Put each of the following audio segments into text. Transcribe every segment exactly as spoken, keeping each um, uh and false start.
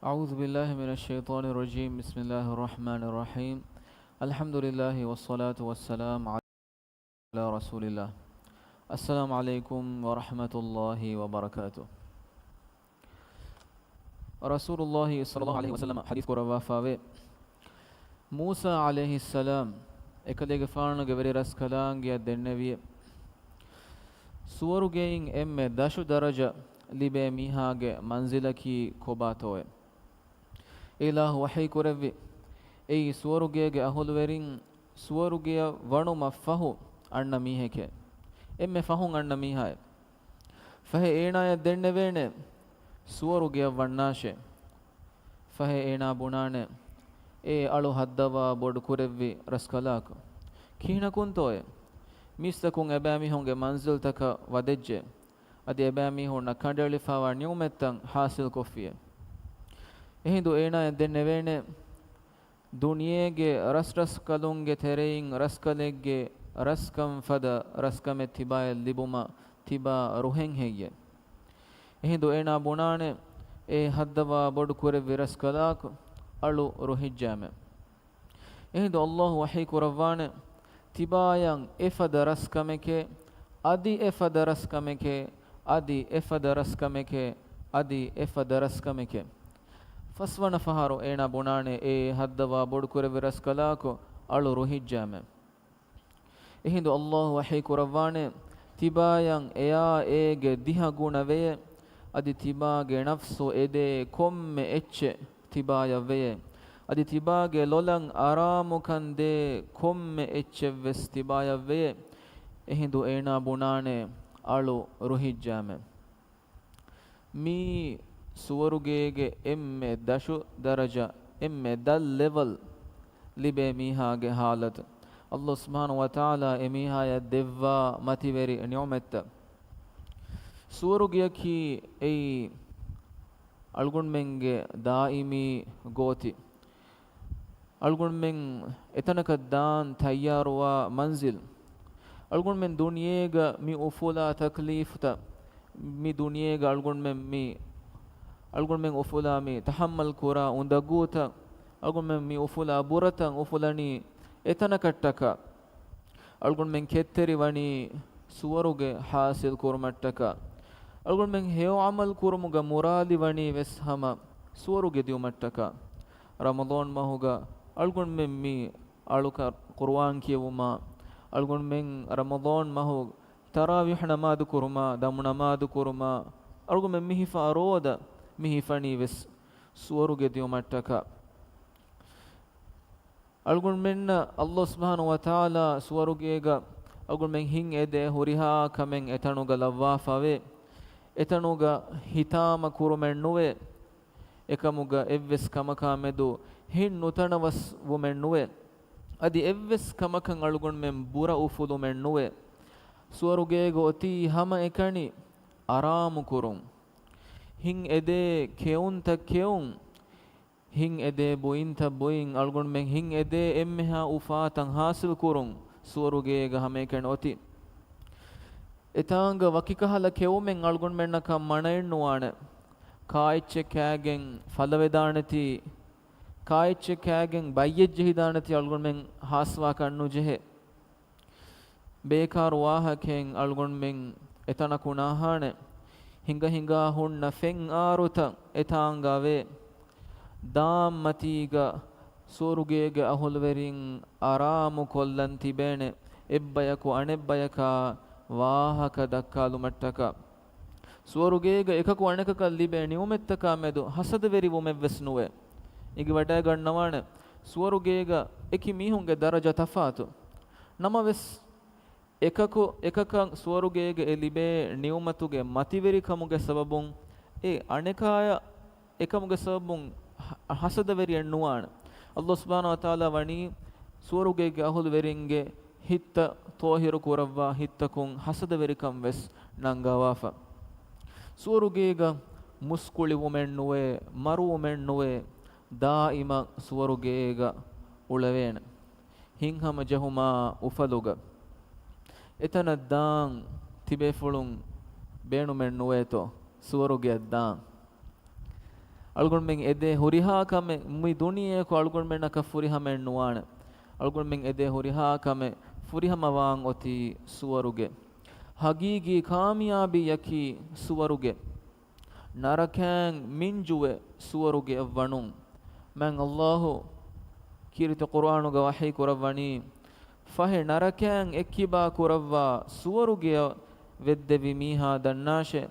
أعوذ بالله من الشيطان الرجيم. بسم الله الرحمن الرحيم. الحمد لله والصلاة والسلام على رسول الله. السلام عليكم ورحمة الله وبركاته. ރަސޫލުﷲ ޞައްލަﷲ ޢަލައިހި ވަސައްލަމަ ޙަދީޘް ކުރައްވާފައިވޭ، މޫސާ ޢަލައިހިއްސަލާމް އެކަލޭގެފާނުގެ ވެރިރަސްކަލާނގެއަށް ދެންނެވިއެވެ. ސުވަރުގެއިން އެންމެ ދަށު ދަރަޖަ ލިބޭ މީހާގެ މަންޒިލަކީ ކޮބާތޯއެވެ؟ އިލާހު ވަޙީ ކުރެއްވި، އެއީ ސުވަރުގޭގެ އަހުލުވެރިން ސުވަރުގެއަށް ވަނުމަށް ފަހު އަންނަ މީހެކޭ. އެންމެ ފަހުން އަންނަ މީހާއެވެ. ފަހެ އޭނާޔަށް ދެންނެވޭނެ ސުވަރުގެއަށް ވަންނާށޭ. ފަހެ އޭނާ ބުނާނެ، އޭ އަޅު ހައްދަވާ ބޮޑު ކުރެއްވި ރަސްކަލާކޮ! ކިހިނަކުންތޯއޭ؟ މީސްތަކުން އެބައިމީހުންގެ މަންޒިލްތަކަށް ވަދެއްޖެ. އަދި އެބައިމީހުންނަށް ކަނޑައެޅިފައިވާ ނިޢުމަތްތައް ޙާޞިލްކޮށްފިއެވެ. އެހިނދު އޭނާޔަށް ދެންނެވޭނެ، ދުނިޔޭގެ ރަސްރަސްކަލުންގެ ތެރެއިން ރަސްކަލެއްގެ ރަސްކަން ފަދަ ރަސްކަމެއް ތިބާޔަށް ލިބުމަށް ތިބާ ރުހެން ހެއްޔެވެ؟ އެހިނދު އޭނާ ބުނާނެ، އޭ ހައްދަވާ ބޮޑު ކުރެއްވި ރަސްކަލާކޮ! އަޅު ރުހިއްޖާމެވެ. އެހިނދު ﷲ ވަޙީ ކުރައްވާނެ، ތިބާޔަށް އެފަދަ ރަސްކަމެކޭ، އަދި އެފަދަ ރަސްކަމެކޭ، އަދި އެފަދަ ރަސްކަމެކޭ، އަދި އެފަދަ ރަސްކަމެކޭ. ފަސްވަނަ ފަހަރު އޭނާ ބުނާނެ، އޭ ހައްދަވާ ބޮޑު ކުރެއްވި ރަސްކަލާކޮ! އަޅު ރުހިއްޖާމެވެ. އެހިނދު ﷲ ވަޙީ ކުރައްވާނެ، ތިބާޔަށް އެޔާ އޭގެ ދިހަ ގުނަ ވެޔޭ، އަދި ތިބާގެ ނަފްސު އެދޭ ކޮންމެ އެއްޗެއް ތިބާޔަށް ވެޔޭ، އަދި ތިބާގެ ލޮލަށް އަރާމުކަން ދޭ ކޮންމެ އެއްޗެއްވެސް ތިބާޔަށް ވެޔޭ. އެހިނދު އޭނާ ބުނާނެ، އަޅު ރުހިއްޖާމެވެ. މިއީ ސުވަރުގޭގެ އެންމެ ދަށު ދަރަޖަ، އެންމެ ދަށް ލެވަލް ލިބޭ މީހާގެ ޙާލަތު. ﷲ ސުބްޙާނަހޫ ވަތަޢާލާ އެ މީހާޔަށް ދެއްވާ މަތިވެރި ނިޢުމަތްތައް. ސުވަރުގެއަކީ އެއީ އަޅުގަނޑުމެންގެ ދާއިމީ ގޯތި. އަޅުގަނޑުމެން އެތަނަކަށް ދާން ތައްޔާރުވާ މަންޒިލް. އަޅުގަނޑުމެން ދުނިޔޭގަ މި އުފުލާ ތަކްލީފުތައް، މި ދުނިޔޭގަ އަޅުގަނޑުމެން މި، އަޅުގަނޑުމެން އުފުލާ މި ތަޙައްމަލް ކުރާ އުނދަގޫތައް، އަޅުގަނޑުމެން މި އުފުލާ ބުރަތައް އުފުލަނީ އެތަނަކަށްޓަކާ. އަޅުގަނޑުމެން ކެތްތެރިވަނީ ސުވަރުގެ ޙާޞިލް ކުރުމަށްޓަކާ. އަޅުގަނޑުމެން ހެޔޮ ޢަމަލް ކުރުމުގަ މުރާދިވަނީ ވެސް ހަމަ ސުވަރުގެ ދިއުމަށްޓަކާ. ރަމަޟާން މަހުގަ އަޅުގަނޑުމެން މި އަޅުކަށް ޤުރުއާން ކިޔެވުމާ، އަޅުގަނޑުމެން ރަމަޟާން މަހު ތަރާވީޙް ނަމާދު ކުރުމާ، ދަމު ނަމާދު ކުރުމާ، އަޅުގަނޑުމެން މި ހިފާ ރޯދަ މި ހިފަނީ ވެސް ސުވަރުގެ ދިއުމަށްޓަކާ. އަޅުގަނޑުމެންނަށް ﷲ ސުބްޙާނަހޫ ވަތަޢާލާ ސުވަރުގޭގަ އަޅުގަނޑުމެން ހިތް އެދޭ ހުރިހާ ކަމެއް އެތަނުގަ ލައްވާފަވޭ. އެތަނުގަ ހިތާމަ ކުރުމެއް ނުވޭ. އެކަމުގަ އެއްވެސް ކަމަކާ މެދު ހިތް ނުތަނަވަސް ވުމެއް ނުވޭ. އަދި އެއްވެސް ކަމަކަށް އަޅުގަނޑުމެން ބުރަ އުފުލުމެއް ނުވޭ. ސުވަރުގޭގަ އޮތީ ހަމައެކަނި އަރާމު ކުރުން. ހިތް އެދޭ ކެއުންތައް ކެއުން. ހިތް އެދޭ ބުއިންތައް ބުއިން، އަޅުގަނޑުމެން ހިތް އެދޭ އެންމެހާ އުފާތައް ޙާޞިލް ކުރުން ސުވަރުގޭގަ ހަމައެކަނި އޮތީ. އެތާނގަ ވަކިކަހަލަ ކެއުމެއް އަޅުގަނޑުމެންނަކަށް މަނައެއް ނުވާނެ. ކާއެއްޗެއް ކާގެން ފަލަވެދާނެތީ، ކާއެއްޗެއް ކާގެން ބައްޔެއް ޖެހިދާނެތީ އަޅުގަނޑުމެން ހާސްވާކަށް ނުޖެހޭ. ބޭކާރު ވާހަކައެއް އަޅުގަނޑުމެން އެތަނަކު ނާހާނެ. ހިނގަ ހިނގާ ހުންނަ ފެން އާރުތައް އެތާނގަ ވޭ. ދާންމަތީގަ ސުވަރުގޭގެ އަހުލުވެރިން އަރާމު ކޮށްލަން ތިބޭނެ، އެއްބަޔަކު އަނެއްބަޔަކާ ވާހަކަ ދައްކާލުމަށްޓަކާ. ސުވަރުގޭގަ އެކަކު އަނެކަކަށް ލިބޭ ނިޢުމަތްތަކާ މެދު ހަސަދަވެރިވުމެއްވެސް ނުވޭ. އިނގިވަޑައިގަންނަވާނެ، ސުވަރުގޭގަ އެކި މީހުންގެ ދަރަޖަ ތަފާތު. ނަމަވެސް، އެކަކު އެކަކަށް ސުވަރުގޭގަ އެ ލިބޭ ނިޢުމަތުގެ މަތިވެރިކަމުގެ ސަބަބުން އެ އަނެކާޔަށް އެކަމުގެ ސަބަބުން ހަ-، ހަސަދަވެރިއެއް ނުވާނެ. ﷲ ސުބްޙާނަހޫ ވަތަޢާލާ ވަނީ ސުވަރުގޭގެ އަހުލުވެރިންގެ ހިތްތައް ޠާހިރު ކުރައްވާ ހިތްތަކުން ހަސަދަވެރިކަން ވެސް ނަންގަވާފަ. ސުވަރުގޭގަ މުސްކުޅިވުމެއް ނުވޭ، މަރުވުމެއް ނުވޭ، ދާއިމަށް ސުވަރުގޭގަ އުޅެވޭނެ. ހިތްހަމަޖެހުމާ އުފަލުގަ އެތަނަށް ދާން ތިބޭފުޅުން ބޭނުމެއް ނުވޭތޯ ސުވަރުގެއަށް ދާން. އަޅުގަނޑުމެން އެދޭ ހުރިހާ ކަމެއް މި ދުނިޔެއަކު އަޅުގަނޑުމެންނަކަށް ފުރިހަމައެއް ނުވާނެ. އަޅުގަނޑުމެން އެދޭ ހުރިހާ ކަމެއް ފުރިހަމަވާން އޮތީ ސުވަރުގެ. ހަގީގީ ކާމިޔާބީއަކީ ސުވަރުގެ. ނަރަކައިން މިންޖުވެ ސުވަރުގެއަށް ވަނުން. މާތް ﷲ ކީރިތި ޤުރްއާނުގަ ވަޙީ ކުރައްވަނީ، ފަހެ ނަރަކައިން އެއްކިބާ ކުރައްވާ ސުވަރުގެއަށް ވެއްދެވި މީހާ ދަންނާށޭ،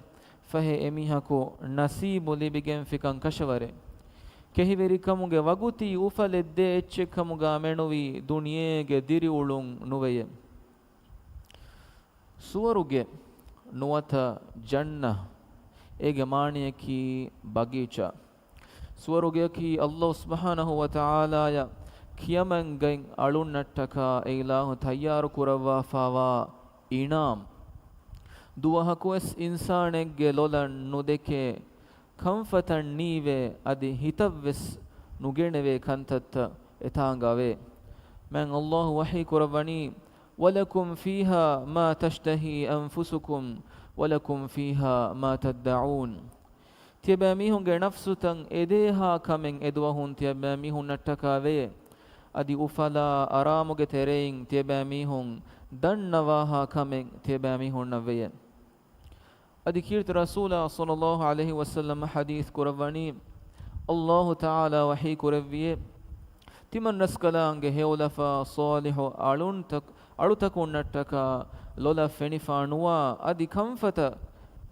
ފަހެ އެމީހަކު ނަސީބު ލިބިގެން ފިކަން ކަށަވަރޭ. ކެހިވެރިކަމުގެ ވަގުތީ އުފަލެއް ދޭ އެއްޗެއް ކަމުގަ މެނުވީ ދުނިޔޭގެ ދިރިއުޅުން ނުވެޔޭ. ސުވަރުގެ ނުވަތަ ޖަންނަ، އޭގެ މާނަޔަކީ ބަގީޗާ. ސުވަރުގެއަކީ ﷲ ސުބްޙާނަހޫ ވަތަޢާލާޔަށް ކިޔަމަންގަތް އަޅުންނަށްޓަކާ އެ އިލާހު ތައްޔާރު ކުރައްވާފާވާ އިނާމް. ދުވަހަކުވެސް އިންސާނެއްގެ ލޮލަށް ނުދެކޭ ކަންފަތަށް ނީވޭ އަދި ހިތަށްވެސް ނުގެނެވޭ ކަންތައްތައް އެތާނގަ އަވޭ. މާތް ﷲ ވަޙީ ކުރައްވަނީ، وَلَكُمْ فِيهَا مَا تَشْتَهِي أَنْفُسُكُمْ وَلَكُمْ فِيهَا مَا تَدَّعُونَ. ތިޔަބައިމީހުންގެ ނަފްސުތައް އެދޭހާ ކަމެއް އެދުވަހުން ތިޔަބައިމީހުންނަށްޓަކާ ވެޔޭ. އަދި އުފަލާ އަރާމުގެ ތެރެއިން ތިޔަބައިމީހުން ދަންނަވާހާ ކަމެއް ތިޔަބައިމީހުންނަށް ވެޔޭ. އަދި ކީރިތި ރަސޫލާ ޞައްލައްލާހު ޢަލައިހި ވަސައްލަމަ ޙަދީޘް ކުރައްވަނީ، ﷲ ތަޢާލާ ވަޙީ ކުރެއްވިއޭ، ތިމަންރަސްކަލާނގެ ހެޔޮލަފާ ޞާލިޙު އަޅުންތަކު-، އަޅުތަކުންނަށްޓަކާ ލޮލަށް ފެނިފާ ނުވާ، އަދި ކަންފަތަށް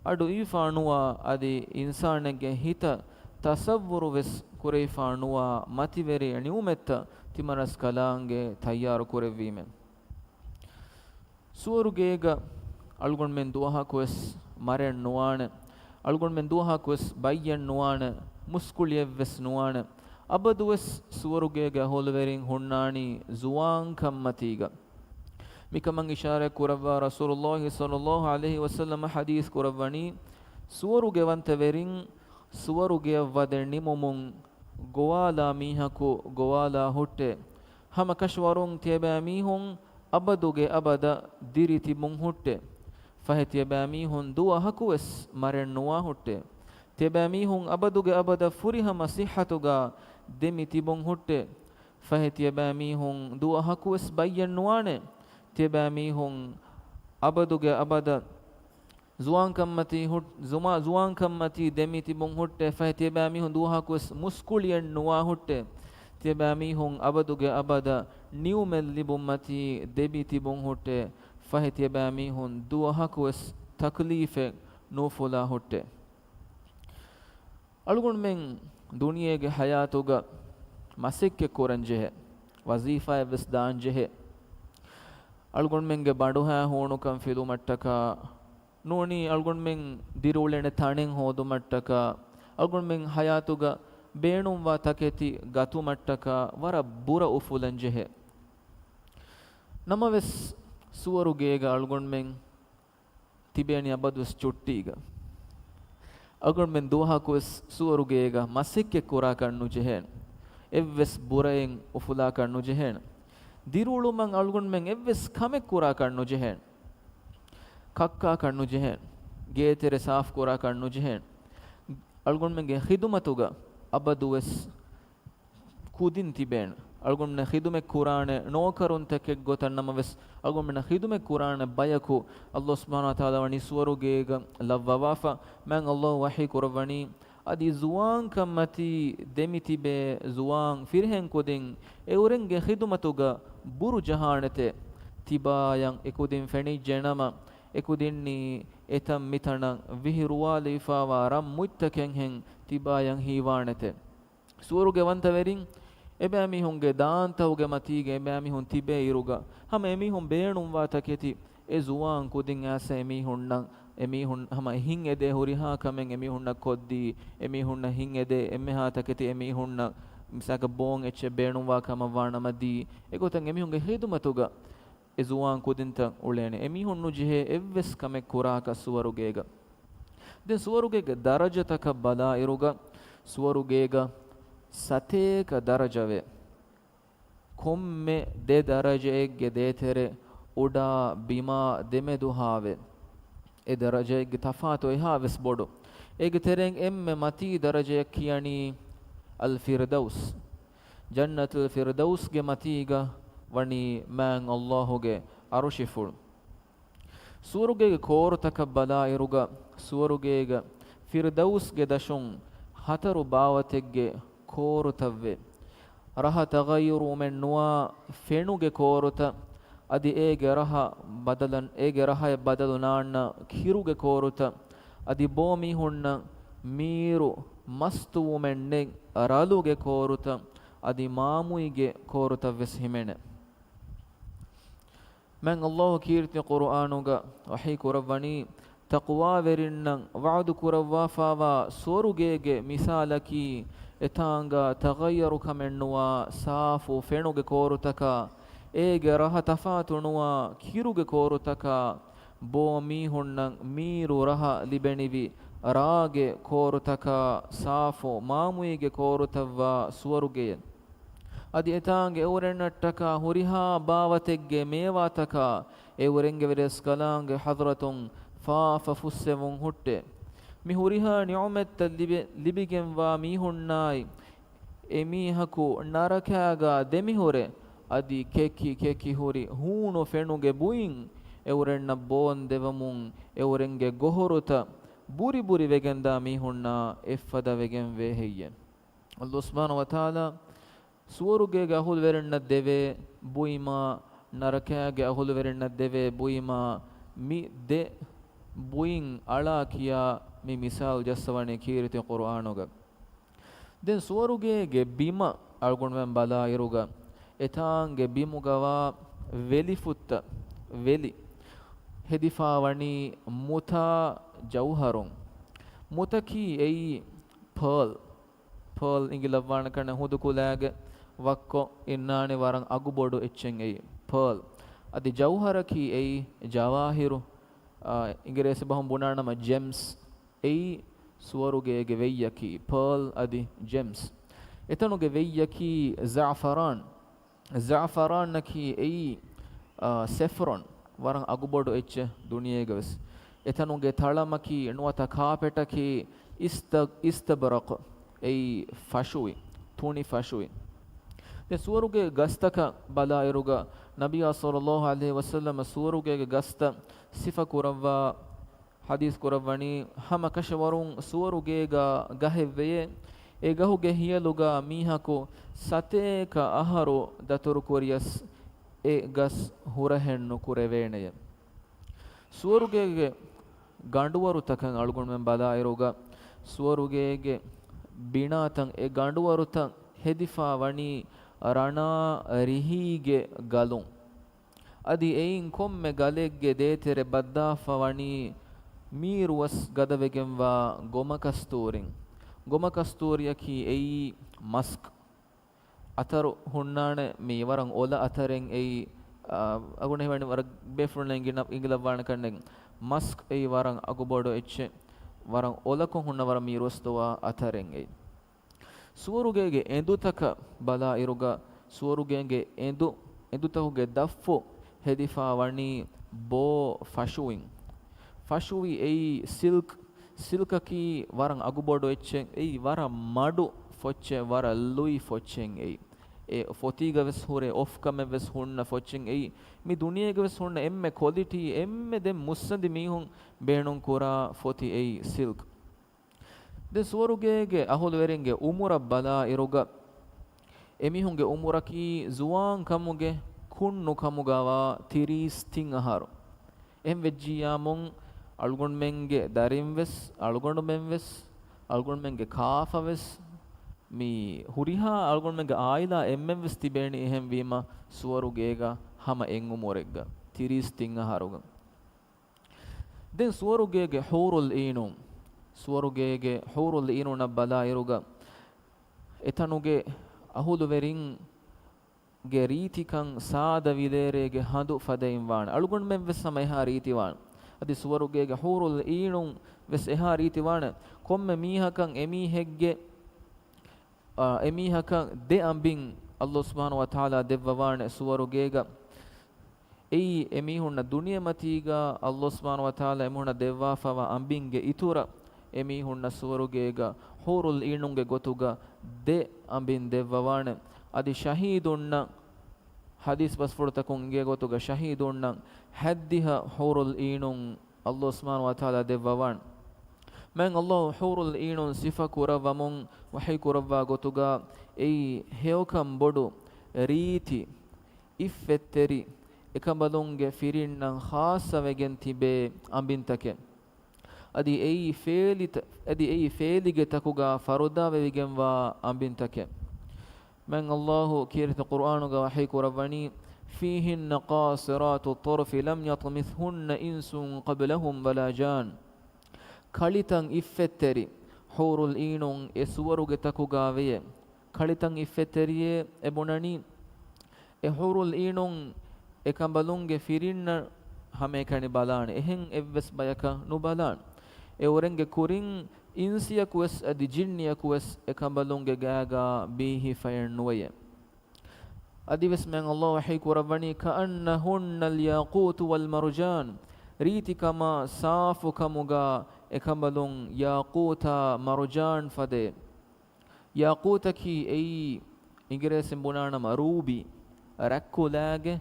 އަޑު އިވިފާ ނުވާ، އަދި އިންސާނެއްގެ ހިތަށް ތަޞައްވުރު ވެސް ކުރެވިފާ ނުވާ މަތިވެރި ނިޢުމަތްތައް ތިމަންރަސްކަލާނގެ ތައްޔާރު ކުރެއްވީމޭ. ސުވަރުގޭގަ އަޅުގަނޑުމެން ދުވަހަކުވެސް މަރެއް ނުވާނެ. އަޅުގަނޑުމެން ދުވަހަކުވެސް ބައްޔެއް ނުވާނެ. މުސްކުޅިއެއްވެސް ނުވާނެ. އަބަދުވެސް ސުވަރުގޭގެ އަހުލުވެރިން ހުންނާނީ ޒުވާންކަންމަތީގަ. މިކަމަށް އިޝާރަތް ކުރައްވާ ރަސޫލުﷲ ޞައްލައްލާހު ޢަލައިހި ވަސައްލަމަ ޙަދީޘް ކުރައްވަނީ، ސުވަރުގެވަންތަވެރިން ސުވަރުގެއަށް ވަދެ ނިމުމުން ގޮވާލާ މީހަކު ގޮވާލާ ހުއްޓޭ. ހަމަ ކަށަވަރުން ތިޔަބައިމީހުން އަބަދުގެ އަބަދަށް ދިރި ތިބުން ހުއްޓޭ. ފަހެ ތިޔަބައިމީހުން ދުވަހަކުވެސް މަރެއް ނުވާ ހުއްޓޭ. ތިޔަބައިމީހުން އަބަދުގެ އަބަދަށް ފުރިހަމަ ޞިއްޙަތުގަ ދެމި ތިބުން ހުއްޓޭ. ފަހެ ތިޔަބައިމީހުން ދުވަހަކުވެސް ބައްޔެއް ނުވާނެ. ތިޔަބައިމީހުން އަބަދުގެ އަބަދަށް ޒުވާންކަންމަތީ ހުއް-، ޒުމާ-، ޒުވާންކަންމަތީ ދެމި ތިބުން ހުއްޓޭ. ފަހެ ތިޔަބައިމީހުން ދުވަހަކުވެސް މުސްކުޅިއެއް ނުވާ ހުއްޓޭ. ތިޔަބައިމީހުން އަބަދުގެ އަބަދަށް ނިޢުމަތް ލިބުންމަތީ ދެބި ތިބުން ހުއްޓޭ. ފަހެ ތިޔަބައިމީހުން ދުވަހަކުވެސް ތަކްލީފެއް ނުއުފުލާ ހުއްޓޭ. އަޅުގަނޑުމެން ދުނިޔޭގެ ޙަޔާތުގަ މަސައްކަތް ކުރަން ޖެހޭ، ވަޒީފާއެއްވެސް ދާން ޖެހޭ. އަޅުގަނޑުމެންގެ ބަނޑުހައި ހޫނުކަން ފިލުމަށްޓަކާ ނޫނީ، އަޅުގަނޑުމެން ދިރިއުޅޭނެ ތަނެއް ހޯދުމަށްޓަކާ، އަޅުގަނޑުމެން ޙަޔާތުގަ ބޭނުންވާ ތަކެތި ގަތުމަށްޓަކާ ވަރަށް ބުރަ އުފުލަން ޖެހޭ. ނަމަވެސް، ސުވަރުގޭގަ އަޅުގަނޑުމެން ތިބޭނީ އަބަދުވެސް ޗުއްޓީގަ. އަޅުގަނޑުމެން ދުވަހަކުވެސް ސުވަރުގޭގަ މަސައްކަތް ކުރާކަށް ނުޖެހޭނެ. އެއްވެސް ބުރައެއް އުފުލާކަށް ނުޖެހޭނެ. ދިރިއުޅުމަށް އަޅުގަނޑުމެން އެއްވެސް ކަމެއް ކުރާކަށް ނުޖެހޭނެ. ކައްކާކަށް ނުޖެހޭނެ. ގޭތެރެ ސާފު ކުރާކަށް ނުޖެހޭނެ. އަޅުގަނޑުމެންގެ ޚިދުމަތުގަ އަބަދުވެސް ކުދިން ތިބޭނެ. އަޅުގަނޑުމެން ޚިދުމަތް ކުރާނެ ނޯކަރުންތަކެއް ގޮތަށް ނަމަވެސް، އަޅުގަނޑުމެން ޚިދުމަތް ކުރާނެ ބަޔަކު ﷲ ސުބްޙާނަހޫ ވަތަޢާލާ ވަނީ ސުވަރުގޭގަ ލައްވަވާފަ. މާތް ﷲ ވަޙީ ކުރައްވަނީ، އަދި ޒުވާންކަންމަތީ ދެމިތިބޭ ޒުވާން ފިރިހެން ކުދިން އެއުރެންގެ ޚިދުމަތުގަ ބުރު ޖަހާނެތޭ. ތިބާޔަށް އެކުދިން ފެނިއްޖެނަމަ، އެކުދިންނީ އެތަން މިތަނަށް ވިހިރުވާލެވިފާވާ ރަން މުއްޗަކެއްހެން ތިބާޔަށް ހީވާނެތޭ. ސުވަރުގެވަންތަވެރިން އެބައިމީހުންގެ ދާންތައުގެ މަތީގަ އެބައިމީހުން ތިބޭ އިރުގަ، ހަމަ އެމީހުން ބޭނުންވާ ތަކެތި އެ ޒުވާން ކުދިން އައިސް އެމީހުންނަށް، އެމީހުން ހަމަ ހިތް އެދޭ ހުރިހާ ކަމެއް އެމީހުންނަށް ކޮށްދީ، އެމީހުންނަށް ހިތް އެދޭ އެންމެހާ ތަކެތި އެމީހުންނަށް، މިސާލަކަށް ބޯން އެއްޗެއް ބޭނުންވާ ކަމަށް ވާނަމަ ދީ، އެގޮތަށް އެމީހުންގެ ޚިދުމަތުގަ އެ ޒުވާން ކުދިންތައް އުޅޭނެ. އެމީހުން ނުޖެހޭ އެއްވެސް ކަމެއް ކުރާކަށް ސުވަރުގޭގަ. ދެން ސުވަރުގޭގެ ދަރަޖަތަކަށް ބަލާއިރުގަ، ސުވަރުގޭގަ ސަތޭކަ ދަރަޖަވޭ. ކޮންމެ ދެ ދަރަޖައެއްގެ ދޭތެރެ އުޑާ ބިމާ ދެމެދުހާވޭ. އެ ދަރަޖައެއްގެ ތަފާތު އެހާވެސް ބޮޑު. އޭގެ ތެރެއިން އެންމެ މަތީ ދަރަޖަޔަށް ކިޔަނީ އަލް ފިރްދައުސް. ޖަންނަތުލް ފިރްދައުސްގެ މަތީގަ ވަނީ މާތް އަލްލާހުގެ އަރުޝިފުޅު. ސުވަރުގޭގެ ކޯރުތަކަށް ބަލާއިރުގަ، ސުވަރުގޭގަ ފިރްދައުސްގެ ދަށުން ހަތަރު ބާވަތެއްގެ ކޯރުތައްވޭ. ރަހަ ތަޣައްޔަރުވުމެއް ނުވާ ފެނުގެ ކޯރުތައް، އަދި އޭގެ ރަހަ ބަދަލަން، އޭގެ ރަހައަށް ބަދަލު ނާންނަ ކިރުގެ ކޯރުތައް، އަދި ބޯ މީހުންނަށް މީރު މަސްތުވުމެއް ނެތް ރަލުގެ ކޯރުތައް، އަދި މާމުއިގެ ކޯރުތައް ވެސް ހިމެނޭ. މާތް އަލްލާހު ކީރިތި ޤުރުއާނުގަ ވަޙީ ކުރައްވަނީ، ތަޤްވާވެރިންނަށް ވަޢުދު ކުރައްވާފާވާ ސުވަރުގޭގެ މިސާލަކީ، އެތާނގަ ތަޣައްޔަރު ކަމެއް ނުވާ ސާފު ފެނުގެ ކޯރުތަކާ، އޭގެ ރަހަ ތަފާތު ނުވާ ކިރުގެ ކޯރުތަކާ، ބޯ މީހުންނަށް މީރު ރަހަ ލިބެނިވި ރާގެ ކޯރުތަކާ، ސާފު މާމުއިގެ ކޯރުތައްވާ ސުވަރުގެއެއް. އަދި އެތާނގެ އެއުރެންނަށްޓަކާ ހުރިހާ ބާވަތެއްގެ މޭވާތަކާ އެއުރެންގެ ވެރިޔަސް ކަލާނގެ ޙަޟްރަތުން ފާފަ ފުއްސެވުން ހުއްޓޭ. މި ހުރިހާ ނިޢުމަތްތައް ލިބެ، ލިބިގެންވާ މީހުންނާއި އެމީހަކު ނަރަކާގާ ދެމިހުރެ، އަދި ކެކި ކެކި ހުރި ހޫނު ފެނުގެ ބުއިން އެއުރެންނަށް ބޯން ދެވަމުން އެއުރެންގެ ގޮހޮރުތައް ބުރި ބުރި ވެގެންދާ މީހުންނާ އެއްފަދަ ވެގެން ވޭ ހެއްޔެ؟ އަލްލާހު ސުބްޙާނަހު ވަތަޢާލާ ސުވަރުގޭގެ އަހުލުވެރިންނަށް ދެވޭ ބުއިމާ، ނަރަކާގެ އަހުލުވެރިންނަށް ދެވޭ ބުއިމާ، މި ދެ ބުއިން އަޅާ ކިޔާ މި މިސާލު ޖައްސަވަނީ ކީރިތި ޤުރުއާނުގަ. ދެން ސުވަރުގޭގެ ބިމަށް އަޅުގަނޑުމެން ބަލާއިރުގަ، އެތާނގެ ބިމުގަވާ ވެލިފުއްތައް، ވެލި ހެދިފާވަނީ މުތާ ޖައުހަރުން. މުތަކީ އެއީ ޕާލް. ޕާލް އިނގިލައްވާނެ ކަންނެ ހުދު ކުލައިގެ ވައްކޮށް އިންނާނެ ވަރަށް އަގުބޮޑު އެއްޗެއް އެއީ ޕާލް. އަދި ޖައުހަރަކީ އެއީ ޖަވާހިރު، އާ، އިނގިރޭސި ބަހުން ބުނާނަމަ ޖެމްސް. އެއީ ސުވަރުގޭގެ ވެއްޔަކީ ޕާލް އަދި ޖެމްސް. އެތަނުގެ ވެއްޔަކީ ޒަޢަފަރާން. ޒަޢަފަރާނަކީ އެއީ، އާ، ސެފްރޮން، ވަރަށް އަގުބޮޑު އެއްޗެއް ދުނިޔޭގަވެސް. އެތަނުގެ ތަޅަމަކީ ނުވަތަ ކާޕެޓަކީ އިސްތަ، އިސްތަބްރަޤް، އެއީ ފަށުވި، ތުނި ފަށުވި. ދެން ސުވަރުގޭ ގަސްތަކަށް ބަލާއިރުގަ، ނަބިއްޔާ ޞައްލައްލާހު ޢަލައިހި ވަސައްލަމަ ސުވަރުގޭގެ ގަސްތައް ސިފަ ކުރައްވާ ޙަދީޘް ކުރައްވަނީ، ހަމަ ކަށަވަރުން ސުވަރުގޭގަ ގަހެއްވެޔޭ، އެ ގަހުގެ ހިޔަލުގަ މީހަކު ސަތޭކަ އަހަރު ދަތުރުކުރިޔަސް އެ ގަސް ހުރަހެއް ނުކުރެވޭނެޔޭ. ސުވަރުގޭގެ ގަނޑުވަރުތަކަށް އަޅުގަނޑުމެން ބަލާއިރުގަ، ސުވަރުގޭގެ ބިނާތައް، އެ ގަނޑުވަރުތައް ހެދިފާ ވަނީ ރަނާ ރިހީގެ ގަލުން. އަދި އެއިން ކޮންމެ ގަލެއްގެ ދޭތެރެ ބައްދާފަ ވަނީ މީރުވަސް ގަދަވެގެންވާ ގޮމަކަސްތޫރިން. ގޮމަކަސްތޫރިއަކީ އެއީ މަސްކް. އަތަރު ހުންނާނެ މީ ވަރަށް އޮލަ އަތަރެއް އެއީ، އާ، އަގުނެހިވަނި ވަރަށް ބޭފުޅުން އިނގި، އިނގިލައްވާނެ ކަންނެއް. މަސްކް އެއީ ވަރަށް އަގުބޮޑު އެއްޗެއް، ވަރަށް އޮލަކޮށް ހުންނަ ވަރަށް މީރުވަސް ދޮވާ އަތަރެއް އެއީ. ސުވަރުގޭގެ އެނދުތަކަށް ބަލާއިރުގަ، ސުވަރުގޭގެ އެނދު، އެނދުތަކުގެ ދަށްފުށް ހެދިފާ ވަނީ ބޯ ފަށުވިން. ފަށުވި އެއީ ސިލްކް. ސިލްކަކީ ވަރަށް އަގުބޮޑު އެއްޗެއް. އެއީ ވަރަށް މަޑު ފޮއްޗެއް، ވަރަށް ލުއި ފޮއްޗެއް އެއީ. އެ ފޮތީގަ ވެސް ހުރެ އޮފް ކަމެއް ވެސް ހުންނަ ފޮއްޗެއް އެއީ. މި ދުނިޔޭގަ ވެސް ހުންނަ އެންމެ ކޮލިޓީ، އެންމެ ދެން މުއްސަނދި މީހުން ބޭނުން ކުރާ ފޮތި އެއީ ސިލްކް. ދެން ސުވަރުގޭގެ އަހުލުވެރިންގެ އުމުރަށް ބަލާއިރުގަ، އެމީހުންގެ އުމުރަކީ ޒުވާން ކަމުގެ ކުންނު ކަމުގަވާ ތިރީސް ތިން އަހަރު. އެހެން ވެއްޖިއްޔާމުން އަޅުގަނޑުމެންގެ ދަރިން ވެސް، އަޅުގަނޑުމެން ވެސް، އަޅުގަނޑުމެންގެ ކާފަ ވެސް، މި ހުރިހާ އަޅުގަނޑުމެންގެ އާއިލާ އެންމެން ވެސް ތިބޭނީ އެހެން ވީމަ ސުވަރުގޭގަ ހަމަ އެއް އުމުރެއްގަ، ތިރީސް ތިން އަހަރުގަ. ދެން ސުވަރުގޭގެ ޙޫރުލް އީނުން، ސުވަރުގޭގެ ޙޫރުލް އީނުންނަށް ބަލާއިރުގަ، އެތަނުގެ އަހުލުވެރިންގެ ރީތިކަން ސާދަ ވިލޭރޭގެ ހަނދު ފަދައިން ވާނެ. އަޅުގަނޑުމެން ވެސް ހަމަ އެހާ ރީތި ވާނެ. އަދި ސުވަރުގޭގެ ޙޫރުލް އީނުން ވެސް އެހާ ރީތި ވާނެ. ކޮންމެ މީހަކަށް އެމީހެއްގެ އާ، އެމީހަކަށް ދެ އަނބިން އައްލާހު ސުބްޙާނަހު ވަތަޢާލާ ދެއްވަވާނެ ސުވަރުގޭގަ. އެއީ އެމީހުންނަށް ދުނިޔެމަތީގަ އައްލާހު ސުބްޙާނަހު ވަތަޢާލާ އެމީހުންނަށް ދެއްވާފަވާ އަނބިންގެ އިތުރަށް އެމީހުންނަށް ސުވަރުގޭގަ ޙޫރުލް ޢީނުންގެ ގޮތުގަ ދެ އަނބިން ދެއްވަވާނެ. އަދި ޝަހީދުންނަށް، ޙަދީޘް ބަސްފުޅުތަކުން އިނގޭ ގޮތުގަ ޝަހީދުންނަށް ހަތްދިހަ ޙޫރުލް ޢީނުން ﷲ ސުބްޙާނަހޫ ވަތަޢާލާ ދެއްވަވާނެ. މާތް ﷲ ޙޫރުލް ޢީނުން ސިފަ ކުރައްވަމުން ވަޙީ ކުރައްވާ ގޮތުގަ، އެއީ ހެޔޮކަން ބޮޑު ރީތި، އިއްފަތްތެރި، އެކަނބަލުންގެ ފިރިންނަށް ޚާއްޞަވެގެން ތިބޭ އަނބިންތަކެއް. އަދި އެއީ ފޭލިތަ-، އަދި އެއީ ފޭލިގެ ތަކުގަ ފަރުދާވެވިގެންވާ އަނބިންތަކެއް. މާތް ﷲ ކީރިތި ޤުރްއާނުގަ ވަޙީ ކުރައްވަނީ، فِيهِنَّ قَاصِرَاتُ الطَّرْفِ لَمْ يَطْمِثْهُنَّ إِنسٌ قَبْلَهُمْ وَلَا جَانٌّ. ކަޅިތައް އިއްފަތްތެރި ޙޫރުލް ޢީނުން އެ ސުވަރުގެ ތަކުގަ ވެޔޭ. ކަޅިތައް އިއްފަތްތެރިއޭ އެ ބުނަނީ، އެ ޙޫރުލް ޢީނުން އެކަނބަލުންގެ ފިރިންނަށް ހަމައެކަނި ބަލާނެ. އެހެން އެއްވެސް ބަޔަކަށް ނުބަލާނެ. އެއުރެންގެ ކުރިން އިންސިޔަކުވެސް އަދި ޖިންނިޔަކުވެސް އެކަނބަލުންގެ ގާގަ ބީހިފައެއް ނުވެޔޭ. އަދިވެސް މާތް ﷲ ވަޙީ ކުރައްވަނީ، كَأَنَّهُنَّ الْيَاقُوتُ وَالْمَرْجَانُ. ރީތިކަމާ ސާފުކަމުގަ އެކަނބަލުން ޔާޤޫތާ މަރުޖާން ފަދައޭ. ޔާޤޫތަކީ އެއީ އިނގިރޭސިން ބުނާނަމަ ރޫބީ، ރަތްކުލައިގެ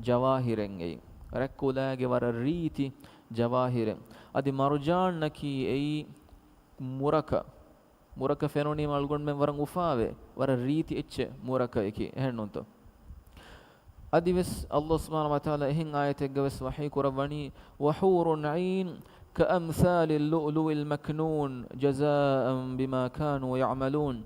ޖަވާހިރެއް އެއީ. ރަތްކުލައިގެ ވަރަށް ރީތި ޖަވާހިރެއް. އަދި މަރުޖާންއަކީ އެއީ މުރަކަ. މުރަކަ ފެނުނީމަ އަޅުގަނޑުމެން ވަރަށް އުފާވޭ، ވަރަށް ރީތި އެއްޗެއް މުރަކައަކީ، އެހެންނޫންތޯ؟ އަދިވެސް ﷲ ސުބްޙާނަހޫ ވަތަޢާލާ އެހެން އާޔަތެއްގަވެސް ވަޙީ ކުރައްވަނީ، وَحُورٌ عِينٌ كَأَمْثَالِ اللُّؤْلُؤِ الْمَكْنُونِ جَزَاءً بِمَا كَانُوا يَعْمَلُونَ.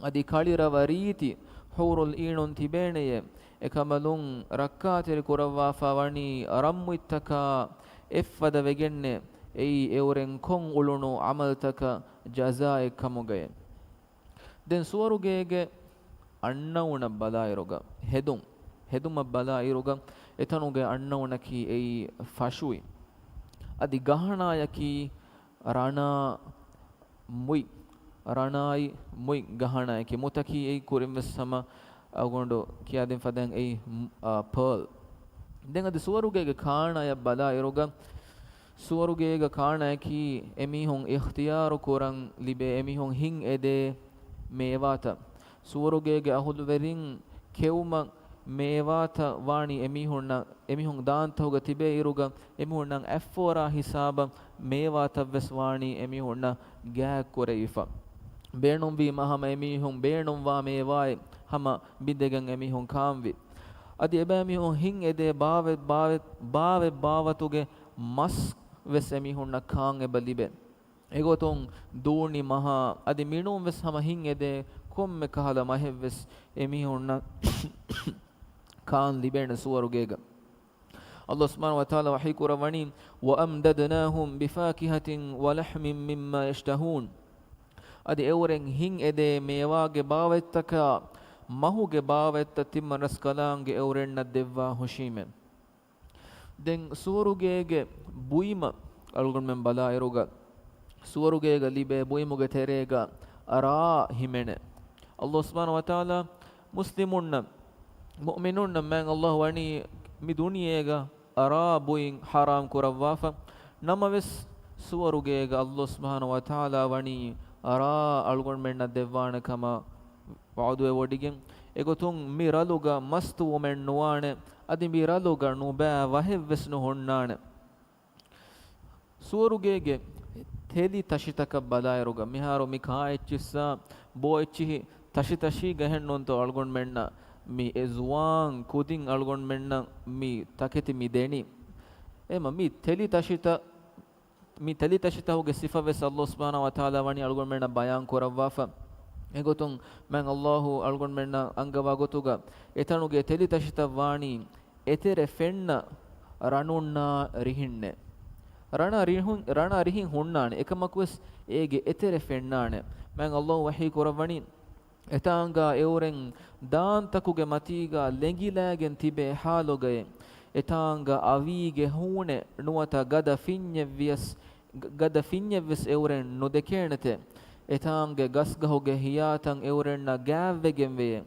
އަދި ކަޅި ރަވަ ރީތި ޙޫރުލް ޢީނުން ތިބޭނެޔޭ، އެކަނބަލުން ރައްކާތެރި ކުރައްވާފަ ވަނީ ރަންމުއިއްތަކާ އެއްފަދަ ވެގެންނޭ، އެއީ އެއުރެން ކޮށް އުޅުނު ޢަމަލްތަކަށް ޖަޒާއެއް ކަމުގައޭ. ދެން ސުވަރުގޭގެ އަންނައުނަށް ބަލާއިރުގަ، ހެދުން، ހެދުމަށް ބަލާއިރުގަ، އެތަނުގެ އަންނައުނަކީ އެއީ ފަށުއި. އަދި ގަހަނާޔަކީ ރަނާ މުތް، ރަނާއި މުތް ގަހަނާޔަކީ، މުތަކީ އެއީ ކުރިންވެސް ހަމަ އަގުނޑު ކިޔާދިން ފަދައިން އެއީ، އާ، ޕާލް. ދެން އަދި ސުވަރުގޭގެ ކާނާޔަށް ބަލާއިރުގަ، ސުވަރުގޭގަ ކާނާޔަކީ އެމީހުން އިޚްތިޔާރު ކުރަން ލިބޭ، އެމީހުން ހިން އެދޭ މޭވާތައް. ސުވަރުގޭގެ އަހުލުވެރިން ކެއުމަށް މޭވާތައް ވާނީ އެމީހުންނަށް، އެމީހުން ދާންތަހުގަ ތިބޭ އިރުގަ އެމީހުންނަށް އަތްފޯރާ ހިސާބަށް މޭވާތައްވެސް ވާނީ އެމީހުންނަށް ގާތް ކުރެވިފަ. ބޭނުންވީމަ ހަމަ އެމީހުން ބޭނުންވާ މޭވާއެއް ހަމަ ބިނދެގެން އެމީހުން ކާންވި. އަދި އެބައިމީހުން ހިން އެދޭ ބާވެ-، ބާވެ-، ބާވެއް ބާވަތުގެ މަސް ވެސް އެމީހުންނަށް ކާން އެބަ ލިބޭ. އެގޮތުން ދޫނި މަހާ އަދި މިނޫން ވެސް ހަމަ ހިން އެދޭ ކޮންމެ ކަހަލަ މަހެއް ވެސް އެމީހުންނަށް ކާން ލިބޭނެ ސުވަރުގޭގަ. ﷲ ސުބްޙާނަހޫ ވަތަޢާލާ ވަޙީ ކުރައްވަނީ، وَأَمْدَدْنَاهُمْ بِفَاكِهَةٍ وَلَحْمٍ مِّمَّا يَشْتَهُونَ. އަދި އެއުރެން ހިން އެދޭ މޭވާގެ ބާވަތްތަކާ މަހުގެ ބާވަތްތައް ތިން މަރަސްކަލާނގެ އެއުރެންނަށް ދެއްވާ ހުށީމޭ. ދެން ސުވަރުގޭގެ ބުއިމަށް އަޅުގަނޑުމެން ބަލާއިރުގަ، ސުވަރުގޭގަ ލިބޭ ބުއިމުގެ ތެރޭގަ ރާ ހިމެނޭ. ﷲ ސުބްޙާނަހޫ ވަތަޢާލާ މުސްލިމުންނަށް، މުއުމިނުންނަށް މާތް ﷲ ވަނީ މި ދުނިޔޭގަ ރާ ބުއިން ޙަރާމް ކުރައްވާފަ، ނަމަވެސް ސުވަރުގޭގަ ﷲ ސުބްޙާނަހޫ ވަތަޢާލާ ވަނީ ރާ އަޅުގަނޑުމެންނަށް ދެއްވާނެ ކަމަށް ވަޢުދުވެ ވޮޑިގެން، އެގޮތުން މި ރަލުގަ މަސްތުވުމެއް ނުވާނެ، އަދި މި ރަލުގަ ނުބައި ވަހެއްވެސް ނުހުންނާނެ. ސުވަރުގޭގެ ތެލި ތަށިތަކަށް ބަލާއިރުގަ، މިހާރު މި ކާ އެއްޗިއްސާ ބޯ އެއްޗިހި ތަށި ތަށީގަ އެހެންނޫންތޯ އަޅުގަނޑުމެންނަށް މި އެ ޒުވާން ކުދިން އަޅުގަނޑުމެންނަށް މި ތަކެތި މި ދެނީ. އެމަ މި ތެލި ތަށިތައް މި ތެލި ތަށިތަހުގެ ސިފަވެސް ﷲ ސުބްޙާނަހޫ ވަތަޢާލާ ވަނީ އަޅުގަނޑުމެންނަށް ބަޔާން ކުރައްވާފަ. އެގޮތުން މާތް ﷲ އަޅުގަނޑުމެންނަށް އަންގަވާ ގޮތުގަ، އެތަނުގެ ތެލި ތަށިތައް ވާނީ އެތެރެ ފެންނަ ރަނުންނާ ރިހިންނޭ. ރަނާ ރިހުން، ރަނާ ރިހިން ހުންނާނެ، އެކަމަކުވެސް އޭގެ އެތެރެ ފެންނާނެ. މާތް ﷲ ވަޙީ ކުރައްވަނީ، އެތާނގާ އެއުރެން ދާންތަކުގެ މަތީގާ ލެނގިލާގެން ތިބޭ ޙާލުގައޭ، އެތާނގަ އަވީގެ ހޫނެއް ނުވަތަ ގަދަ ފިންޏެއް ވިޔަސް، ގަދަ ފިންޏެއް ވެސް އެއުރެން ނުދެކޭނެތެ. އެތާނގެ ގަސްގަހުގެ ހިޔާތައް އެއުރެންނަށް ގާތްވެގެންވެޔޭ.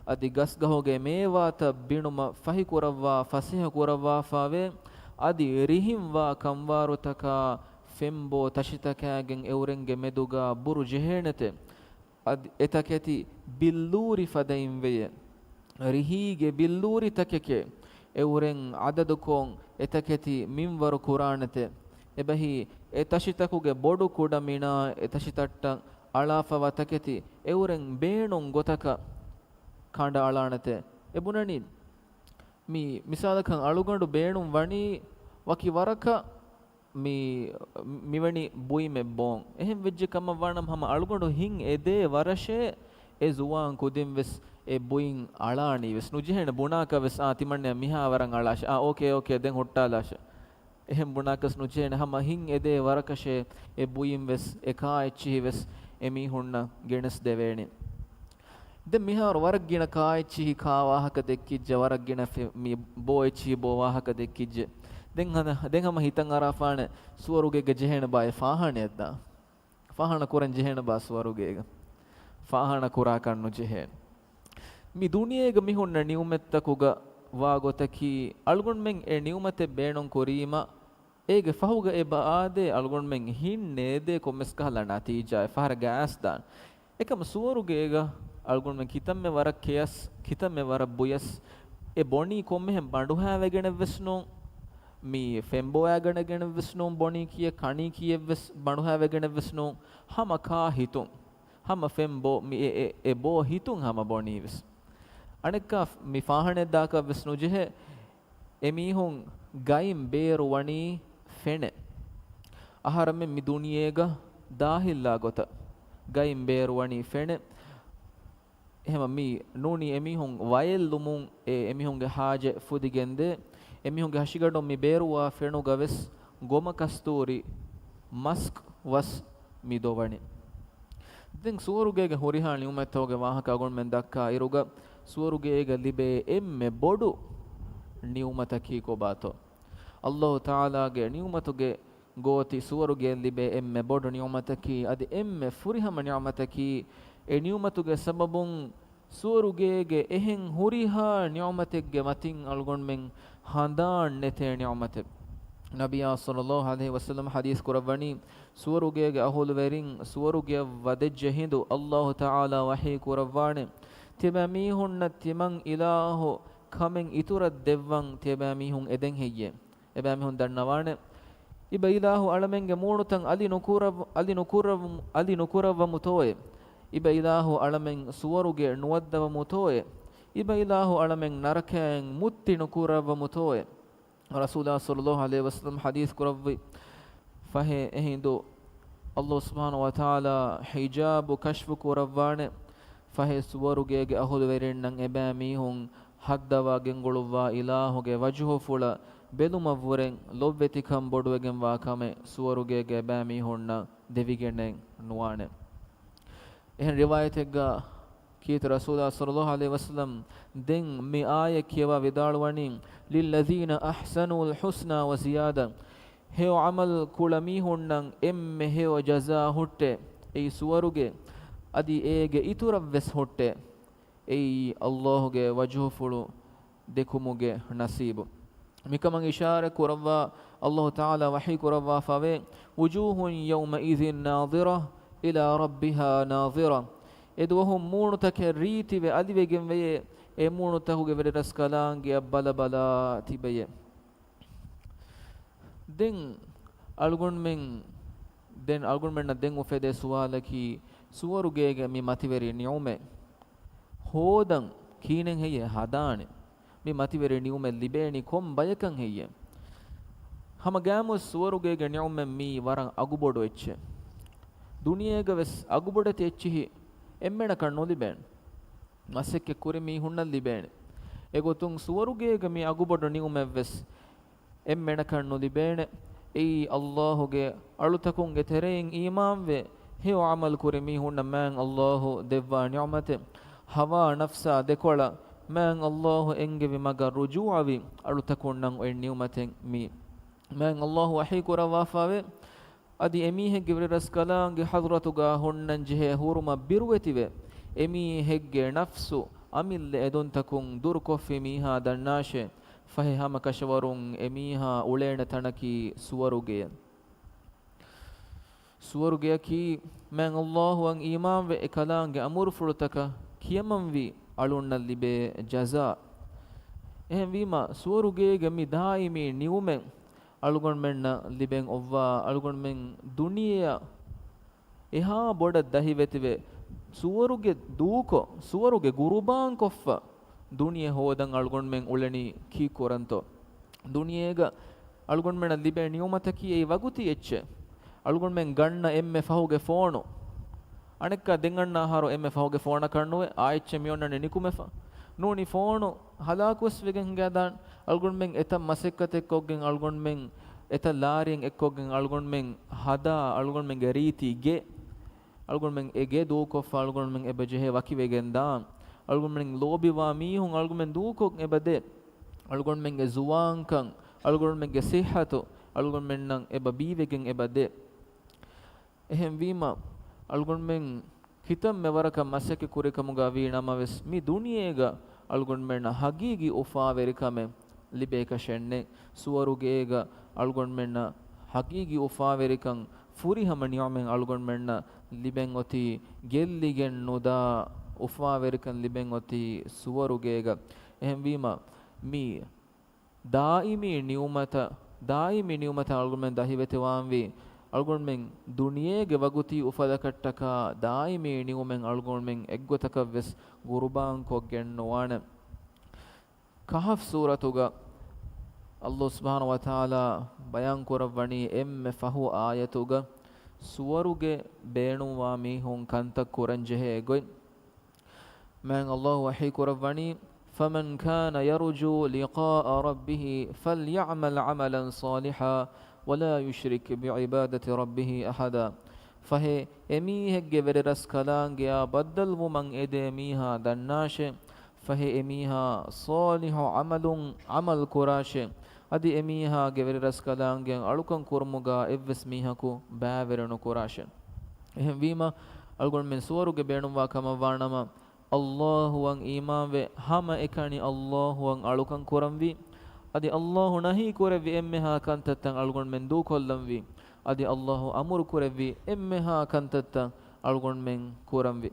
އަދި ގަސްގަހުގެ މޭވާތައް ބިނުމަށް ފަހިކުރައްވާ ފަސޭހަ ކުރައްވާފައިވޭ. އަދި ރިހިންވާ ކަންވާރުތަކާ ފެންބޯ ތަށިތަކާގެން އެއުރެންގެ މެދުގާ ބުރު ޖެހޭނެތެ. އަދި އެތަކެތި ބިއްލޫރި ފަދައިން ވެޔޭ. ރިހީގެ ބިއްލޫރި ތަކެކޭ. އެއުރެން އަދަދުކޮށް އެތަކެތި މިންވަރު ކުރާނެތެ. އެބަހީ އެ ތަށިތަކުގެ ބޮޑު ކުޑަ މިނާ އެ ތަށިތައްޓަށް އަޅާފަވާ ތަކެތި އެއުރެން ބޭނުން ގޮތަކަށް ކަނޑައަޅާނެތެ. އެ ބުނަނީ މި މިސާލަކަށް އަޅުގަނޑު ބޭނުން ވަނީ ވަކި ވަރަކަށް މި، މިވެނި ބުއިމެއް ބޯން. އެހެން ވެއްޖެ ކަމަށް ވާނަމަ ހަމަ އަޅުގަނޑު ހިން އެދޭ ވަރަށޭ އެ ޒުވާން ކުދިން ވެސް އެ ބުއިން އަޅާނީ ވެސް ނުޖެހޭނެ ބުނާކަށް ވެސް އާ ތިމަންނަޔަށް މިހާ ވަރަށް އަޅާށެ. އާ އޯކޭ އޯކޭ ދެން ހުއްޓާލާށެ. އެހެން ބުނާކަސް ނުޖެހޭނެ ހަމަ ހިން އެދޭ ވަރަކަށޭ އެ ބުއިން ވެސް އެ ކާ އެއްޗިހި ވެސް އެ މީހުންނަށް ގެނެސް ދެވޭނެ. ދެން މިހާރު ވަރަށް ގިނަ ކާ އެއްޗިހި ކާ ވާހަކަ ދެއްކިއްޖެ، ވަރަށް ގިނަ ފެ-، މި ބޯ އެއްޗިހި ބޯ ވާހަކަ ދެއްކިއްޖެ. ދެން ހަނަ-، ދެން ހަމަ ހިތަށް އަރާފާނެ ސުވަރުގޭގަ ޖެހޭނެ ބާ އެ ފާހާނައަށްދާ. ފާހާނަ ކުރަން ޖެހޭނެ ބާ ސުވަރުގޭގަ. ފާހާނަ ކުރާކަށް ނުޖެހޭނެ. މި ދުނިޔޭގަ މި ހުންނަ ނިޢުމަތްތަކުގަ ވާ ގޮތަކީ، އަޅުގަނޑުމެން އެ ނިޢުމަތެއް ބޭނުން ކުރީމަ، އޭގެ ފަހުގަ އެބަ އާދޭ އަޅުގަނޑުމެން ހިން ނޭދޭ ކޮންމެސް ކަހަލަ ނަތީޖާއެއް ފަހަރަށް ގާސްދާން. އެކަމަ ސުވަރުގޭގަ އަޅުގަނޑުމެން ކިތަންމެ ވަރަށް ކެޔަސް، ކިތަންމެ ވަރަށް ބުޔަސް، އެ ބޮނީ ކޮންމެހެން ބަނޑުހައިވެގެނެއްވެސް ނޫން. މި ފެންބޯއާގަނެގެނެއްވެސް ނޫން ބޮނީ ކިޔޭ، ކަނީ ކިޔެއްވެސް ބަނޑުހައިވެގެނެއްވެސް ނޫން. ހަމަ ކާ ހިތުން، ހަމަ ފެންބޯ މި އެ، އެ، އެ ބޯ ހިތުން ހަމަ ބޮނީވެސް. އަނެއްކާ މި ފާހަނައެއް ދާކަށްވެސް ނުޖެހޭ. އެމީހުން ގައިން ބޭރު ވަނީ ފެނެއް. އަހަރެމެން މި ދުނިޔޭގަ ދާހިއްލާ ގޮތަށް ގައިން ބޭރު ވަނީ ފެނެއް. އެހެމަ މި ނޫނީ އެމީހުން ވަޔެއްލުމުން އެ އެމީހުންގެ ހާޖަތް ފުދިގެންދޭ. އެމީހުންގެ ހަށިގަނޑުން މި ބޭރުވާ ފެނުގަ ވެސް ގޮމަ ކަސްތޫރި މަސްކް ވަސް މި ދޮވަނީ. ދެން ސުވަރުގޭގެ ހުރިހާ ނިޢުމަތްތަކުގެ ވާހަކަ އަޅުގަނޑުމެން ދައްކާ އިރުގަ، ސުވަރުގޭގަ ލިބޭ އެންމެ ބޮޑު ނިޢުމަތަކީ ކޮބާތޯ؟ އައްލާހު ތަޢާލާގެ ނިޢުމަތުގެ ގޯތި ސުވަރުގޭ ލިބޭ އެންމެ ބޮޑު ނިޢުމަތަކީ، އަދި އެންމެ ފުރިހަމަ ނިޢުމަތަކީ، އެ ނިޢުމަތުގެ ސަބަބުން ސުވަރުގޭގެ އެހެން ހުރިހާ ނިޢުމަތެއްގެ މަތިން އަޅުގަނޑުމެން ހަނދާން ނެތޭ ނިޢުމަތެއް. ނަބިއްޔާ ޞައްލައްލާހު ޢަލައިހި ވަސައްލަމަ ޙަދީޘް ކުރައްވަނީ، ސުވަރުގޭގެ އަހުލުވެރިން ސުވަރުގެއަށް ވަދެއްޖެ ހިނދު އައްލާހު ތަޢާލާ ވަޙީ ކުރައްވާނެ، ތިބާ މީހުންނަށް ތިމަން އިލާހު ކަމެއް އިތުރަށް ދެއްވަން ތިބާ މީހުން އެދެން ހެއްޔޭ؟ އެބައިމީހުން ދަންނަވާނެ، އިބަ އިލާހު އަޅަމެންގެ މޫނުތައް އަލި ނުކުރައްވަ-، އަލި ނުކުރައްވަ-، އަލި ނުކުރައްވަމުތޯއޭ؟ އިބަ އިލާހު އަޅަމެން ސުވަރުގެ ނުވައްދަވަމުތޯއޭ؟ އިބަ އިލާހު އަޅަމެން ނަރަކައިން މުއްތި ނުކުރައްވަމުތޯއޭ؟ ރަސޫލާ ޞައްލައްލާހު ޢަލައިހި ވަސައްލަމަ ޙަދީޘް ކުރައްވި ފަހެ އެހިނދު އައްލާހު ސުބްޙާނަހު ވަތަޢާލާ ޙިޖާބު ކަޝްފު ކުރައްވާނެ. ފަހެ ސުވަރުގޭގެ އަހުލުވެރިންނަށް އެބައިމީހުން ހައްދަވާ ގެންގުޅުއްވާ އިލާހުގެ ވަޖުހުފުޅަށް ބެލުމަށްވުރެ ލޮބުވެތިކަން ބޮޑުވެގެންވާ ކަމެއް ސުވަރުގޭގެ އެބައިމީހުންނަށް ދެވިގެނެއް ނުވާނެ. އެހެން ރިވާޔަތެއްގަ ކީރިތި ރަސޫލާ ޞައްލައްލާހު ޢަލައިހި ވަސައްލަމަ ދެން މި އާޔަތް ކިޔަވާ ވިދާޅުވަނީ، لِلَّذِينَ أَحْسَنُوا الْحُسْنَى وَزِيَادَةٌ. ހެޔޮ ޢަމަލު ކުޅަ މީހުންނަށް އެންމެ ހެޔޮ ޖަޒާ ހުއްޓޭ، އެއީ ސުވަރުގެ، އަދި އޭގެ އިތުރަށްވެސް ހުއްޓޭ، އެއީ އައްލާހުގެ ވަޖުހުފުޅު ދެކުމުގެ ނަސީބު. މިކަމަށް އިޝާރަތް ކުރައްވާ އައްލާހު ތަޢާލާ ވަޙީ ކުރައްވާފަވޭ، وُجُوهٌ يَوْمَئِذٍ نَاضِرَةٌ إِلَىٰ رَبِّهَا نَاظِرَةٌ. އެދުވަހު މޫނުތަކެއް ރީތިވެ އަލިވެގެން ވެޔޭ، އެ މޫނުތަކުގެ ވެރިރަސްކަލާނގެއަށް ބަލަބަލާ ތިބެޔޭ. ދެން އަޅުގަނޑުމެން، ދެން އަޅުގަނޑުމެންނަށް ދެން އުފެދޭ ސުވާލަކީ، ސުވަރުގޭގެ މި މަތިވެރި ނިޢުމަތް ހޯދަން ކިހިނެއް ހެއްޔޭ ހަދާނެ؟ މި މަތިވެރި ނިޢުމަތް ލިބޭނީ ކޮން ބަޔަކަށް ހެއްޔޭ؟ ހަމަ ގާމުސް ސުވަރުގޭގެ ނިޢުމަތް މީ ވަރަށް އަގުބޮޑު އެއްޗެއް. ދުނިޔޭގަ ވެސް އަގުބޮޑެތި އެއްޗިހި އެންމެނަކަށް ނުލިބޭނެ. މަސައްކަތް ކުރި މީހުންނަށް ލިބޭނެ. އެގޮތުން ސުވަރުގޭގެ މި އަގުބޮޑު ނިޢުމަތް ވެސް އެންމެނަކަށް ނުލިބޭނެ. އެއީ އައްލާހުގެ އަޅުތަކުންގެ ތެރެއިން އީމާންވެ، ހެޔޮ ޢަމަލު ކުރި މީހުންނަށް މާތް އައްލާހު ދެއްވާ ނިޢުމަތެއް. ހަވާ ނަފްސާ ދެކޮޅަށް މާތް އައްލާހު އެންގެވި މަގަށް ރުޖޫޢަވި އަޅުތަކުންނަށް އޮތް ނިޢުމަތެއް މީ. މާތް އައްލާހު ވަޙީ ކުރައްވާފަވޭ، އަދި އެމީހެއްގެ ވެރިރަސްކަލާނގެ ޙަޟްރަތުގާ ހުންނަން ޖެހޭ ހުރުމަށް ބިރުވެތިވެ، އެމީހެއްގެ ނަފްސު އަމިއްލަ އެދުންތަކުން ދުރުކޮށްފި މީހާ ދަންނާށޭ، ފަހެ ހަމަކަށަވަރުން އެމީހާ އުޅޭނެ ތަނަކީ ސުވަރުގެއެއް. ސުވަރުގެއަކީ މާތް ﷲ އަށް އީމާންވެ އެކަލާނގެ އަމުރުފުޅުތަކަށް ކިޔަމަންވީ އަޅުންނަށް ލިބޭ ޖަޒާ. އެހެންވީމަ، ސުވަރުގޭގެ މި ދާއިމީ ނިޢުމަތް އަޅުގަނޑުމެންނަށް ލިބެން އޮއްވާ، އަޅުގަނޑުމެން ދުނިޔެއަށް އެހާ ބޮޑަށް ދަހިވެތިވެ، ސުވަރުގެ ދޫކޮށް، ސުވަރުގެ ގުރުބާންކޮށްފަ ދުނިޔެ ހޯދަން އަޅުގަނޑުމެން އުޅެނީ ކީއްކުރަންތޯ؟ ދުނިޔޭގަ އަޅުގަނޑުމެންނަށް ލިބޭ ނިޢުމަތަކީ އެއީ ވަގުތީ އެއްޗެއް. އަޅުގަނޑުމެން ގަންނަ އެންމެ ފަހުގެ ފޯނު. އަނެއްކާ ދެން އަންނަ އަހަރު އެންމެ ފަހުގެ ފޯނަކަށް ނުވެ، އާ އެއްޗެއް މިއޮންނަނީ ނިކުމެފަ. ނޫނީ ފޯނު ހަލާކުވެސް ވެގެން ހިނގާދާން. އަޅުގަނޑުމެން އެތައް މަސައްކަތެއް ކޮށްގެން، އަޅުގަނޑުމެން އެތައް ލާރިއެއް އެއްކޮށްގެން، އަޅުގަނޑުމެން ހަދާ، އަޅުގަނޑުމެންގެ ރީތި ގެ، އަޅުގަނޑުމެން އެ ގެ ދޫކޮށްފަ އަޅުގަނޑުމެން އެބަ ޖެހޭ ވަކިވެގެން ދާން. އަޅުގަނޑުމެން ލޯބިވާ މީހުން އަޅުގަނޑުމެން ދޫކޮށް އެބަ ދޭ. އަޅުގަނޑުމެންގެ ޒުވާންކަން، އަޅުގަނޑުމެންގެ ސިއްހަތު އަޅުގަނޑުމެންނަށް އެބަ ބީވެގެން އެބަ ދޭ. އެހެންވީމަ، އަޅުގަނޑުމެން ކިތަންމެ ވަރަކަށް މަސައްކަތް ކުރިކަމުގަ ވީ ނަމަވެސް، މި ދުނިޔޭގަ އަޅުގަނޑުމެންނަށް ހަގީގީ އުފާވެރިކަމެއް ލިބޭކަށެއްނެތް. ސުވަރުގޭގަ އަޅުގަނޑުމެންނަށް ހަގީގީ އުފާވެރިކަން، ފުރިހަމަ ނިޢުމަތް އަޅުގަނޑުމެންނަށް ލިބެން އޮތީ، ގެއްލިގެން ނުދާ އުފާވެރިކަން ލިބެން އޮތީ ސުވަރުގޭގަ. އެހެންވީމަ، މި ދާއިމީ ނިޢުމަތަށް، ދާއިމީ ނިޢުމަތަށް އަޅުގަނޑުމެން ދަހިވެތިވާންވީ، އަޅުގަނޑުމެން ދުނިޔޭގެ ވަގުތީ އުފަލަކަށްޓަކާ ދާއިމީ ނިޢުމަތް އަޅުގަނޑުމެން އެއްގޮތަކަށްވެސް ގުރުބާންކޮށްގެން ނުވާނެ. ކަހަފް ސޫރަތުގަ ﷲ ސުބްޙާނަހޫ ވަތަޢާލާ ބަޔާން ކުރައްވަނީ އެންމެ ފަހު އާޔަތުގަ ސުވަރުގެ ބޭނުންވާ މީހުން ކަންތައް ކުރަން ޖެހޭ ގޮތް. މާތް ﷲ ވަޙީ ކުރައްވަނީ، فَمَنْ كَانَ يَرْجُو لِقَاءَ رَبِّهِ فَلْيَعْمَلْ عَمَلًا صَالِحًا وَلَا يُشْرِكْ بِعِبَادَةِ رَبِّهِ أَحَدًا. ފަހެ، އެމީހެއްގެ ވެރިރަސްކަލާނގެއާ ބައްދަލުވުމަށް އެދޭ މީހާ ދަންނާށޭ. ފަހެ، އެމީހާ ޞާލިޙު ޢަމަލުން ޢަމަލު ކުރާށޭ. އަދި އެމީހާގެ ވެރިރަސްކަލާނގެއަށް އަޅުކަން ކުރުމުގަ އެއްވެސް މީހަކު ބައިވެރި ނުކުރާށޭ. އެހެންވީމަ، އަޅުގަނޑުމެން ސުވަރުގެ ބޭނުންވާ ކަމަށްވާނަމަ، ﷲ އަށް އީމާންވެ، ހަމައެކަނި ﷲ އަށް އަޅުކަން ކުރަންވީ. އަދި ﷲ ނަހީ ކުރެއްވި އެންމެހާ ކަންތައްތައް އަޅުގަނޑުމެން ދޫކޮށްލަންވީ. އަދި ﷲ އަމުރު ކުރެއްވި އެންމެހާ ކަންތައްތައް އަޅުގަނޑުމެން ކުރަންވީ.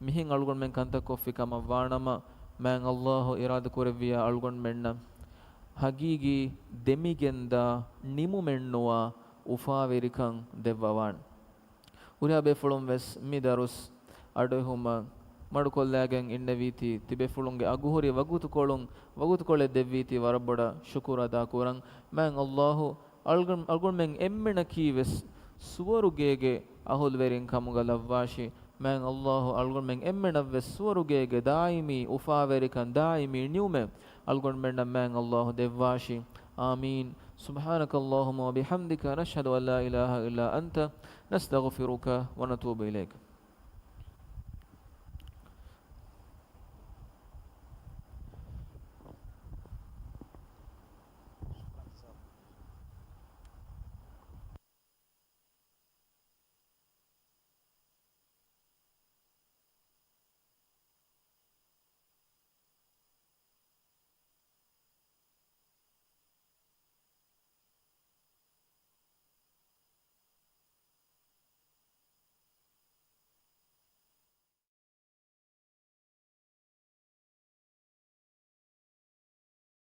މިހެން އަޅުގަނޑުމެން ކަންތައް ކޮށްފި ކަމަށް ވާނަމަ، މާތް ﷲ އިރާދަ ކުރެއްވިޔާ އަޅުގަނޑުމެންނަށް ހަގީގީ ދެމިގެންދާ ނިމުމެއްނުވާ އުފާވެރިކަން ދެއްވަވާނެ. ހުރިހާ ބޭފުޅުން ވެސް މި ދަރުސް އަޑުއެހުމަށް މަޑުކޮށްލައިގެން އިންނެވީތީ، ތިބޭފުޅުންގެ އަގުހުރި ވަގުތުކޮޅުން، ވަގުތުކޮޅެއް ދެއްވީތީ ވަރަށް ބޮޑަށް ޝުކުރު އަދާކުރަން. މާތް ﷲ އަޅުގަނޑު، އަޅުގަނޑުމެން އެންމެނަކީ ވެސް ސުވަރުގޭގެ އަހުލުވެރިން ކަމުގަ ލައްވާށި. މާތް ﷲ އަޅުގަނޑުމެން އެންމެނަށްވެސް ސުވަރުގޭގެ ދާއިމީ އުފާވެރިކަން، ދާއިމީ ނިޢުމަތް އަޅުގަނޑުމެންނަށް މާތް ﷲ ދެއްވާށި. އާމީން. سبحانك اللهم وبحمدك، نشهد أن لا إله إلا أنت، نستغفرك ونتوب إليك.